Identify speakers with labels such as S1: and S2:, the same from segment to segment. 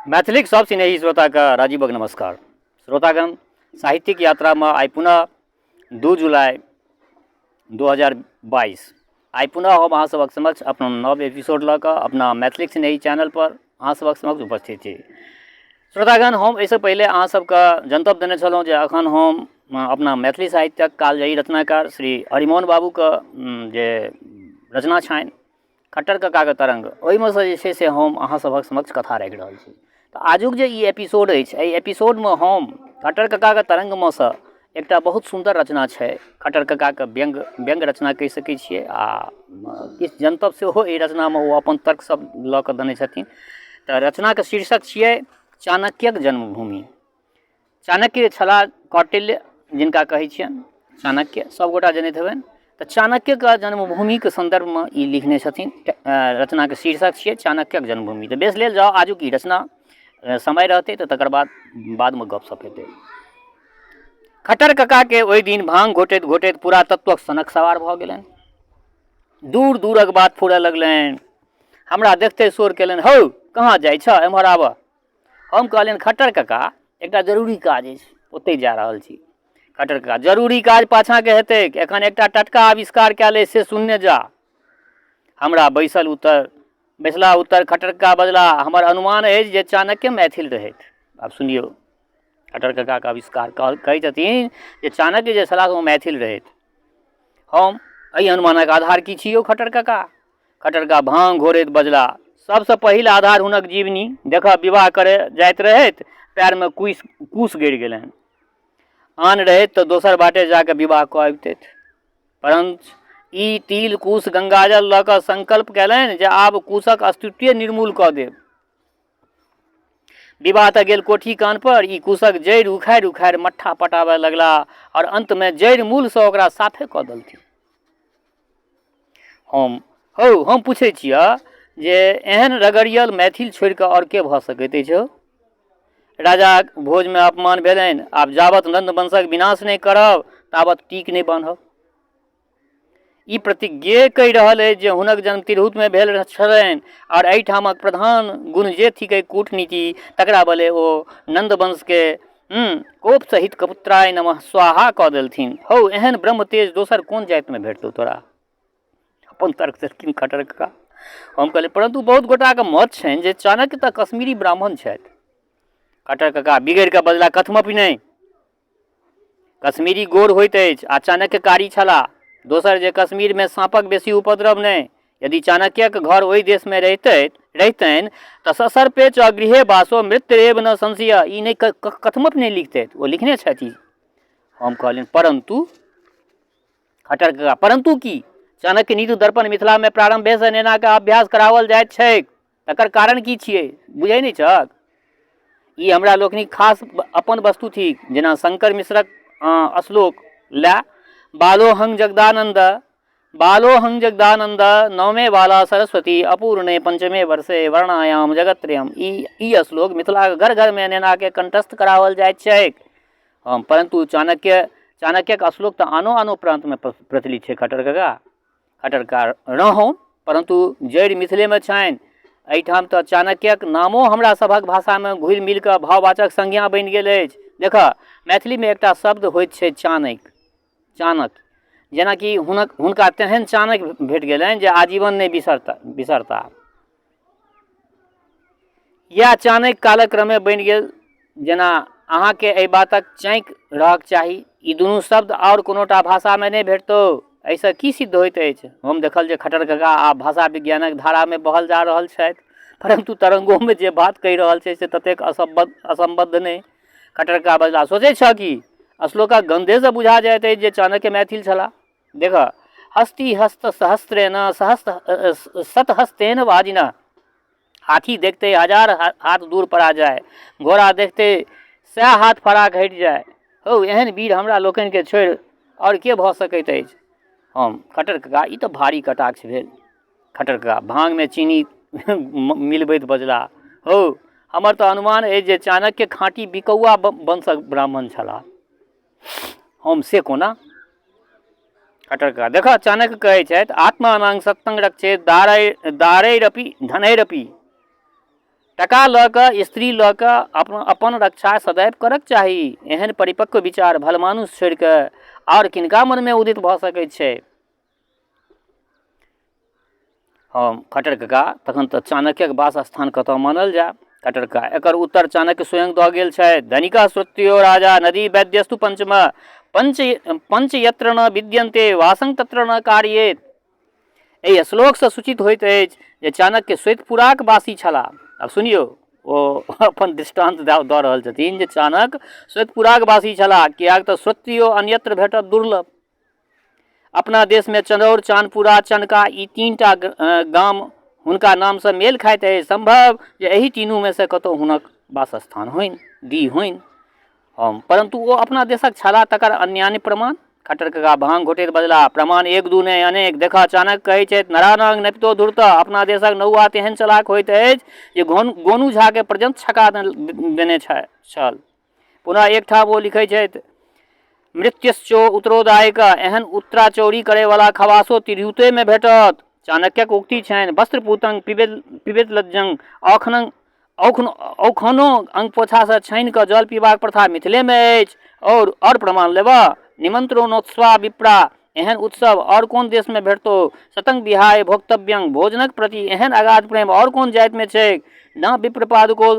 S1: मैथिलीक सब स्नेही श्रोताके राजीवक नमस्कार। श्रोतागण, साहित्यिक यात्रामे आइ पुनः 2 जुलाई 2022 आइ पुनः हम अहाँ सभक समक्ष अपन नव एपिसोड लऽ कऽ अपना मैथिलीक स्नेही चैनलपर अहाँ सभक समक्ष उपस्थित छी। श्रोतागण, हम एहिसँ पहिले अहाँ सबके जनतब देने छलहुँ जे एखन हम अपना मैथिली साहित्यक कालजयी रचनाकार श्री हरिमोहन बाबूके जे रचना छनि खट्टर ककाके तरङ्ग, ओहिमे सँ जे छै से हम अहाँ सभक समक्ष कथा राखि रहल छी। तऽ आजुक जे ई एपिसोड अछि, एहि एपिसोडमे हम खट्टर ककाके तरङ्गमे सँ एकटा बहुत सुन्दर रचना छै, खट्टर ककाके व्यङ्ग व्यङ्ग रचना कहि सकै छियै, आ किछु जनतब सेहो एहि रचनामे ओ अपन तर्क सब लऽ कऽ देने छथिन। तऽ रचनाके शीर्षक छियै चाणक्यक जन्मभूमि। चाणक्य छलाह कौटिल्य, जिनका कहै छियनि चाणक्य, सभगोटा जनैत हेबनि। तऽ चाणक्यके जन्मभूमिके सन्दर्भमे ई लिखने छथिन। रचनाके शीर्षक छियै चाणक्यक जन्मभूमि। तऽ बेस लेल जाउ आजुक ई रचना, समय रहतै तऽ तकर बाद बादमे गपशप हेतै। खट्टर ककाके ओहि दिन भांग घोटैत घोटैत पुरातत्वक सनक सवार भऽ गेलनि। दूर दूरक बात फुरऽ लगलनि। हमरा देखते शोर केलनि, हौ कहाँ जाइ छह, एम्हर आबह। हम कहलियनि, खट्टर कका एकटा जरूरी काज अछि, ओतहि जा रहल छी। खट्टर कका, जरूरी काज पाछाँके हेतैक, एखन एकटा टटका आविष्कार कयल अछि से सुनने जा। हमरा बैसल उत्तर बैसला उत्तर खट्टर कका बजला, हमर अनुमान अछि जे चाणक्य मैथिल रहथि। आब सुनियौ खट्टर ककाके आविष्कार, कहै छथिन जे चाणक्य जे छलाह ओ मैथिल रहथि। हम, एहि अनुमानक आधार की छी यौ खट्टर कका? खट्टर कका भाँग घोरैत बजला, सबसँ पहिल आधार हुनक जीवनी। देखह, विवाह करय जाइत रहथि, पैरमे कुश कुश गड़ि गेलनि। आन रहैत तऽ दोसर बाटे जाकऽ विवाह कऽ अबितथि, परञ्च ई तिल कुश गंगाजल लऽ कऽ संकल्प कयलनि जे आब कुशक अस्तित्वे निर्मूल कऽ देब। विवाह तऽ गेल कोठी कान पर, ई कुशक जड़ि उखाड़ि उखाड़ि मट्ठा पटाबय लगला आओर अन्तमे जड़ि मूलसँ ओकरा साफे कऽ देलथिन। हम, हौ हम पूछै छिअ जे एहन रगड़ियल मैथिल छोड़ि कऽ आओर के भऽ सकैत अछि हौ? राजाक भोजमे अपमान भेलनि, आब जाबत नन्दवंशक विनाश नहि करब ताबत टीक नहि बान्हब। ई प्रतिज्ञे कहि रहल अछि जे हुनक जन्म तिरहुतमे भेल छलनि आओर एहिठामक प्रधान गुण जे थिकै कूटनीति, तकरा बले ओ नन्दवंशके कोप सहित कपुत्राय नमः स्वाहा कऽ देलथिन। हौ, एहन ब्रह्म तेज दोसर कोन जातिमे भेटतौ तोरा? अपन तर्क देलखिन खट्टर कका। हम कहलियै, परन्तु बहुत गोटाके मत छनि जे चाणक्य तऽ कश्मीरी ब्राह्मण छथि। खट्टर कका बिगड़ि कऽ बजला, कथमपि नहि, कश्मीरी गोर होइत अछि आ चाणक्य कारी छलाह। दोसर जे कश्मीरमे साँपक बेसी उपद्रव नहि। यदि चाणक्यक घर ओहि देशमे रहितनि तऽ ससर्पे च गृहे वासो मृत्युरेव न संशय, ई नहि कथमपि नहि लिखतथि, ओ लिखने छथि। हम कहलियनि, परन्तु खट्टर कका, परन्तु की? चाणक्य नीति दर्पण मिथिलामे प्रारम्भेसँ नेनाके अभ्यास कराओल जाइत छैक, तकर कारण की छियै बुझै नहि छहक? ई हमरा लोकनिक खास अपन वस्तु थिक। जेना शंकर मिश्रक श्लोक लए, बालोहं जगदानन्द बालोहं जगदानन्द नवमे बाला सरस्वती अपूर्णे पंचमे वर्षे वर्णायाम जगत्रयम। ई श्लोक मिथिलाक घर घरमे नेनाके कंठस्थ कराओल जाइत छैक। हम, परन्तु चाणक्यक श्लोक तऽ आनो आनो प्रान्तमे प्रचलित छै खट्टर कका। खट्टर कका, रहौं, परन्तु जड़ि मिथिलेमे छनि। एहिठाम तऽ चाणक्यक नामो हमरा सभक भाषामे घुलि मिलि कऽ भाववाचक संज्ञा बनि गेल अछि। देखऽ, मैथिलीमे एकटा शब्द होइत छै चाणक्य, चाणक्य, जेनाकि हुनका तेहन चाणक्य भेट गेलनि जे आजीवन नहि बिसरता। इएह चाणक्य कालक्रमे बनि गेल। जेना अहाँके एहि बातक चाँकि रहक चाही, ई दुनू शब्द आओर कोनोटा भाषामे नहि भेटतौ। एहिसँ की सिद्ध होइत अछि? हम देखल जे खट्टर कका आब भाषा विज्ञानक धारामे बहल जा रहल छथि, परन्तु तरंगोमे जे बात कहि रहल छै से ततेक असम्बद्ध नहि। खट्टर कका बजलाह, सोचै छह की? श्लोकक गन्धेसँ बुझा जाइत अछि जे चाणक्य मैथिल छलाह। देखह, हस्ति हस्त सहस्त्रेण सहस्त्र शतहस्तेन वाजिना, हाथी देखते हजार हाथ दूर पड़ा जाय, घोड़ा देखते सए हाथ फराक हटि जाय। हौ, एहन वीर हमरा लोकनिके छोड़ि आओर के भऽ सकैत अछि? हम, खट्टर कका, ई तऽ भारी कटाक्ष भेल। खट्टर कका भाँगमे चीनी मिलबैत बजलाह, हौ, हमर तऽ अनुमान अछि जे चाणक्य खाँटी बिकौआ वंशक ब्राह्मण छलाह। हम, से कोना? खट्टर कका, देखऽ, चाणक्य कहै छथि, आत्मानांग सत्संग रक्षे दारैरपि धनैरपि। टका लऽ कऽ स्त्री लऽ कऽ अपन अपन रक्षा सदैव करऽके चाही। एहन परिपक्व विचार भलमानुस छोड़ि कऽ आओर किनका मनमे उदित भऽ सकैत छै? हम खट्टर कका, तखन तऽ चाणक्यक वास स्थान कतऽ मानल जाय? खट्टर कका, एकर उत्तर चाणक्य स्वयं दऽ गेल छथि। धनिकः श्रोत्रियो राजा नदी वैद्यस्तु पंचम पंच पंच यत्र न विद्यन्ते वासं तत्र न कार्येत। एहि श्लोकसँ सूचित होइत अछि जे चाणक्य श्वेतपुराक वासी छलाह। आब सुनियौ, ओ अपन दृष्टान्त दऽ रहल छथिन जे चाणक्य श्वेतपुराक वासी छलाह, किएक तऽ श्रोत्रियो अन्यत्र भेटब दुर्लभ। अपना देशमे चनौर, चानपुरा, चनका ई तीनटा गाम हुनका नामसँ मेल खाइत अछि। सम्भव जे एहि तीनूमे सँ कतहु हुनक वासस्थान होइन, डीह होइन। हम परन्तु ओ अपना देशक छलाह तकर अन्यान्य प्रमाण? खट्टर कका भाँग घोटैत बजलाह, प्रमाण एक दू नहि, अनेक। देखह, चाणक्य कहैत छथि, नराणां नपितो धूर्तः। अपना देशक नौआ तेहन चलाक होइत अछि जे गोनू झाकेँ पर्यन्त छका देने छल। पुनः एकठाम ओ लिखैत छथि, मृत्युश्चो उत्तरोदायक। एहन उत्तराचौरी करैवला खवासो तिरहुतेमे भेटत। चाणक्यक उक्ति छनि, वस्त्रपूतं पिबेत लज्जं औखनं औखनो अंगपोछासँ छानि कऽ जल पीबाक प्रथा मिथिलेमे अछि। आओर प्रमाण लेबह? निमंत्रणोत्सवा विप्रा। एहन उत्सव आओर कोन देशमे भेटतौ? सतंग विहाय भोक्तव्यं। भोजनक प्रति एहन अगाध प्रेम आओर कोन जातिमे छैक? न विप्रपादको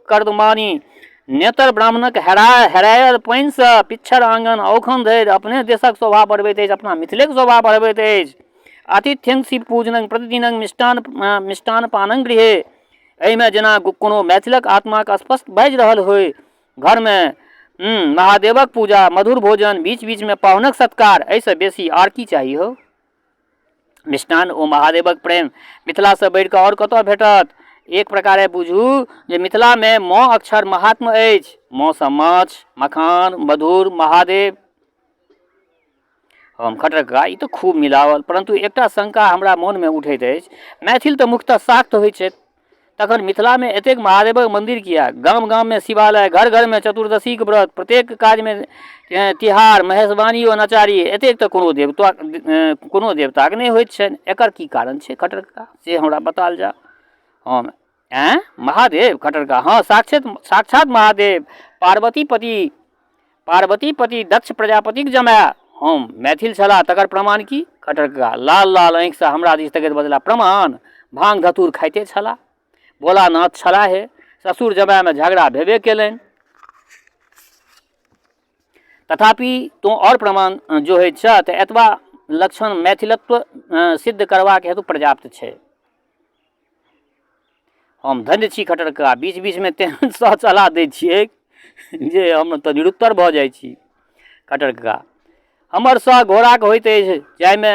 S1: कर्दमानी नेतर ब्राह्मणक हेरायल पानिसँ पिच्छर आंगन औखन धरि अपने देशक शोभा बढ़बैत अछि, अपना मिथिलेक शोभा बढ़बैत अछि। आतिथ्यं शिव पूजनं प्रतिदिनं मिष्टान मिष्टान पानं गृहे। एहिमे जेना कोनो मैथिलक आत्माक स्पष्ट बाजि रहल होइ। घरमे महादेवक पूजा, मधुर भोजन, बीच बीचमे पाहुनक सत्कार, एहिसँ बेसी आर की चाही हौ? मिष्टान ओ महादेवक प्रेम मिथिलासँ बढ़ि कऽ आओर कतऽ भेटत? एक प्रकारे बुझू जे मिथिलामे म अक्षर महात्म अछि। म सँ माछ, मखान, मधुर, महादेव। हम खट्टर कका, ई तऽ खूब मिलावल, परन्तु एकटा शंका हमरा मोनमे उठैत अछि। मैथिल तऽ मुख्यतः शाक्त होइत छथि, तखन मिथिलामे एतेक महादेवक मन्दिर किएक? गाम गाममे शिवालय, घर घरमे चतुर्दशीक व्रत, प्रत्येक काजमे तिहार, महेशवाणी ओ नचारी, एतेक तऽ कोनो देवताक नहि होइत छनि। एकर की कारण छै खट्टर कका, से हमरा बताओल जाय। हम आँय, महादेव? खट्टर कका, हँ, साक्षात साक्षात महादेव, पार्वतीपति पार्वतीपति दक्ष प्रजापतिक जमाय। हम मैथिल छलाह तकर प्रमाण की? खट्टर कका लाल लाल आँखिसँ हमरा दिस तकैत बजलाह, प्रमाण? भाँग धतूर खाइते छलाह, भोलानाथ छलाहे, ससुर जमायमे झगड़ा भेबे केलनि। तथापि तोँ आओर प्रमाण जोहैत छह तऽ एतबा लक्षण मैथिलत्व सिद्ध करबाक हेतु पर्याप्त छै। हम धन्य छी खट्टर कका, बीच बीचमे तेहन सह चला दै छियै जे हम तऽ निरुत्तर भऽ जाइ छी। खट्टर कका, हमर सह घोड़ाके होइत अछि जाहिमे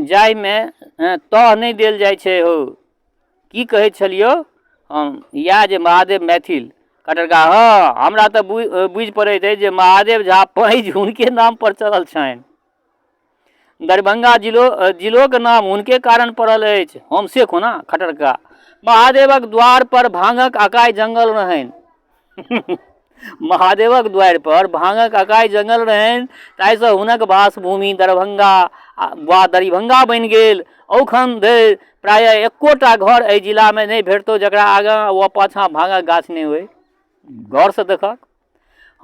S1: जाहिमे तह नहि देल जाइ छै। हौ, की कहैत छलियौ? हम इएह जे महादेव मैथिल। खट्टर कका, हँ, हमरा तऽ बुझि पड़ैत अछि जे महादेव झा पैज हुनके नामपर चलल छनि। दरभंगा जिलोके नाम हुनके कारण पड़ल अछि। हम से कोना? खट्टर कका, महादेवक द्वार पर भांगक अकाय जंगल रहनि। महादेवक द्वारि पर भांगक अकाय जंगल रहनि, ताहिसँ हुनक वासभूमि दरभंगा वा दरिभंगा बनि गेल। औखन धरि प्रायः एकोटा घर एहि जिलामे नहि भेटतौ जकरा आगाँ वा पाछाँ भांगक गाछ नहि होइ। गौरसँ देखहक।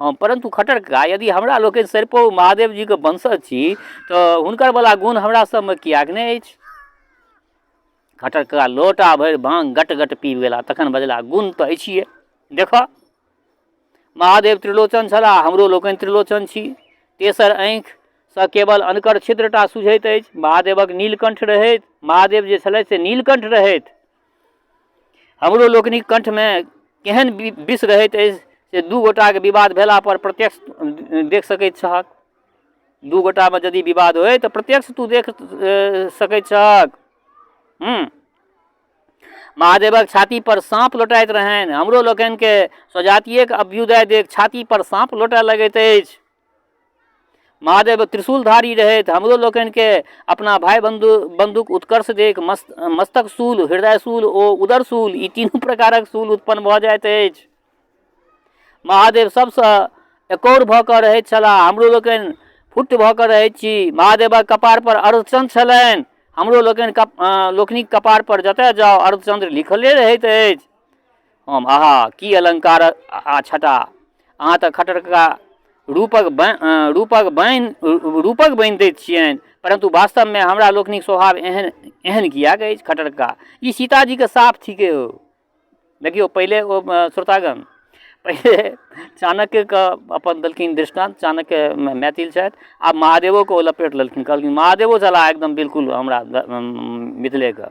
S1: हँ, परन्तु खट्टर कका, यदि हमरा लोकनि सरिपहुँ महादेव जीके वंशज छी तऽ हुनकर वला गुण हमरा सबमे किएक नहि अछि? खट्टर कका लोटा भरि भाँग गट गट पीब गेला, तखन बजला, गुण तऽ अछिए, देखऽ, महादेव त्रिलोचन छलाह, हमरो लोकनि त्रिलोचन छी। तेसर आँखिसँ केवल अनकर छिद्रटा सुझैत अछि। महादेवक नीलकण्ठ रहथि, महादेव जे छलथि से नीलकण्ठ रहथि। हमरो लोकनिक कण्ठमे केहन विष रहैत अछि से दू गोटाके विवाद भेलापर प्रत्यक्ष देख सकैत छहक। दू गोटामे यदि विवाद होइ तऽ प्रत्यक्ष तू देख सकैत छहक। महादेवक छातीपर साँप लोटाइत रहनि, हमरो लोकनिके स्वजातीयक अभ्युदय देख छातीपर साँप लोटय लगैत अछि। महादेव त्रिशूलधारी रहथि, हमरो लोकनिके अपना भाइ बन्धुक उत्कर्ष देख मस्तक शूल, हृदय शूल ओ उदर शूल, ई तीनू प्रकारक शूल उत्पन्न भऽ जाइत अछि। महादेव सबसँ एकौर भऽ कऽ रहैत छलाह, हमरो लोकनि फुट भऽ कऽ रहैत छी। महादेवक कपार पर अर्धचन्द्र छलनि, हमरो लोकनिक कपार पर जतय जाउ अर्धचन्द्र लिखले रहैत अछि। हम आहा की अलङ्कार आ छटा अहाँ तऽ खट्टर कका रूपक रूपक बान्हि रूपक बान्हि दैत छियनि परन्तु वास्तवमे हमरा लोकनिक स्वभाव एहन एहन किएक अछि खट्टर कका ई सीताजीके साफ थिकै हौ देखियौ पहिले ओ श्रोतागण पहिले चाणक्यके अपन देलखिन दृष्टान्त चाणक्य मैथिल छथि आब महादेवोके ओ लपेट लेलखिन कहलखिन महादेवो छलाह एकदम बिल्कुल हमरा मिथिलेके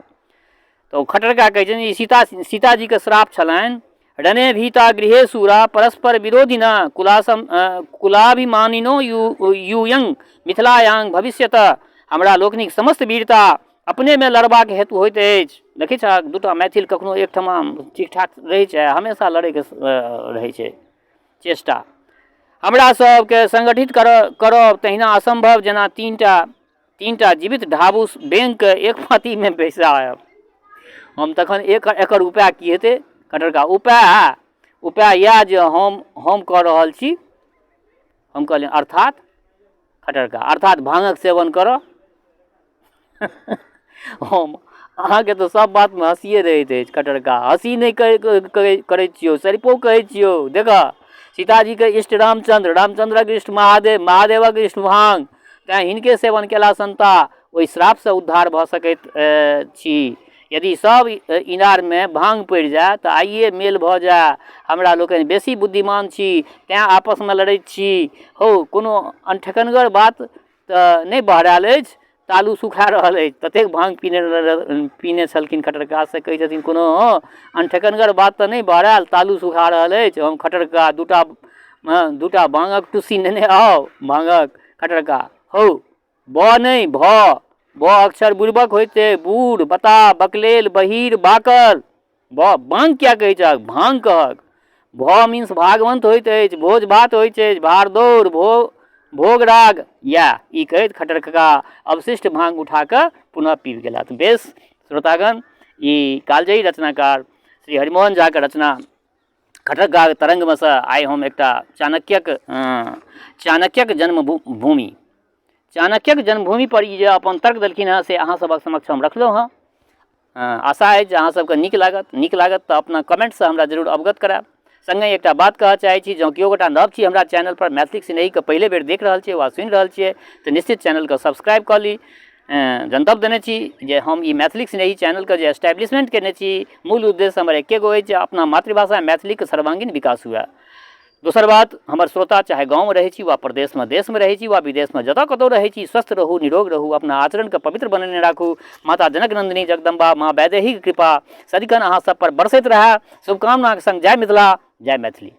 S1: तऽ ओ खट्टर कका कहै छथिन ई सीता सीताजीके श्राप छलनि रणे भीता गृहे सूरा परस्पर विरोधिना कुलासम कुलाभिमानिनो यू यूयं मिथिलायां भविष्यत हमरा लोकनिक समस्त वीरता अपनेमे लड़बाक हेतु होइत अछि देखै छहक दूटा मैथिल कखनो एकठमा ठीक ठाक रहै छै हमेशा लड़ैके रहै छै चेष्टा हमरा सबके संगठित करब तहिना असम्भव जेना तीनटा जीवित ढाबुस बेंगके एक पाँतीमे बैसायब हम तखन एक एकर उपाय की हेतै खट्टर उपाय उपाय इएह जे हम हम कऽ रहल छी हम कहलियनि अर्थात खट्टर कका अर्थात भाङ्गक सेवन करऽ हम अहाँके तऽ सब बातमे हँसिए रहैत अछि खट्टर कका हँसी नहि करै छियौ सरिपो कहै छियौ देखऽ सीताजीके इष्ट रामचन्द्र रामचन्द्रक इष्ट महादेव महादेवक इष्ट भाङ्ग तेँ हिनके सेवन कयला सन्ता ओहि श्रापसँ उद्धार भऽ सकैत छी यदि सब इनारमे भाङ्ग पड़ि जाय तऽ आइए मेल भऽ जाय हमरा लोकनि बेसी बुद्धिमान छी तेँ आपसमे लड़ैत छी हौ कोनो अनठेकनगर बात तऽ नहि बहरायल अछि तालू सुखा रहल अछि ततेक भाङ्ग पीने पीने छलखिन खट्टर कका से कहै छथिन कोनो अनठेकनगर बात तऽ नहि बहरायल तालू सुखा रहल अछि हम खट्टर कका दूटा दूटा भाङ्गक टुस्सी नेने आउ भाङ्गक खट्टर कका हौ ब नहि भ ब अक्षर बुड़बक होइत छै बूढ़ बताह बकलेल बहीर बाकल ब बाङ्ग किया कहै छहक भाङ्ग कहक भ मीन्स भागवन्त होइत अछि भोज भात होइत अछि भाड़ दौड़ भोग राग इएह ई कहैत खट्टर कका अवशिष्ट भाङ्ग उठा कऽ पुनः पीबि गेला तऽ बेस श्रोतागण ई कालजयी रचनाकार श्री हरिमोहन झाके रचना खट्टर ककाके तरङ्गमे सँ आइ हम एकटा चाणक्यक चाणक्यक जन्म भूमि चाणक्यक जन्मभूमिपर ई जे अपन तर्क देलखिन हेँ से अहाँ सभक समक्ष हम रखलहुँ हेँ आशा अछि जे अहाँ सबके नीक लागत नीक लागत तऽ अपना कमेन्टसँ हमरा जरूर अवगत करायब सङ्गहि एकटा बात कहऽ चाहै छी जँ केओ गोटा नव छी हमरा चैनलपर मैथिलीक स्नेहीके पहिले बेर देख रहल छियै वा सुनि रहल छियै तऽ निश्चित चैनलके सब्सक्राइब कऽ ली जनतब देने छी जे हम ई मैथिलीक स्नेही चैनलके जे एस्टैब्लिशमेंट कयने छी मूल उद्देश्य हमर एके गो अछि जे अपना मातृभाषा मैथिलीके सर्वांगीण विकास हुए दोसर बात हमर श्रोता चाहे गाँवमे रहै छी वा प्रदेशमे देशमे रहै छी वा विदेशमे जतऽ कतौ रहै छी स्वस्थ रहू निरोग रहू अपना आचरणके पवित्र बनेने राखू माता जनक नन्दिनी जगदम्बा माँ वैदेहीके कृपा सदिखन अहाँ सब पर बरसैत रहए शुभकामनाके सङ्ग जय मिथिला जय मैथिली।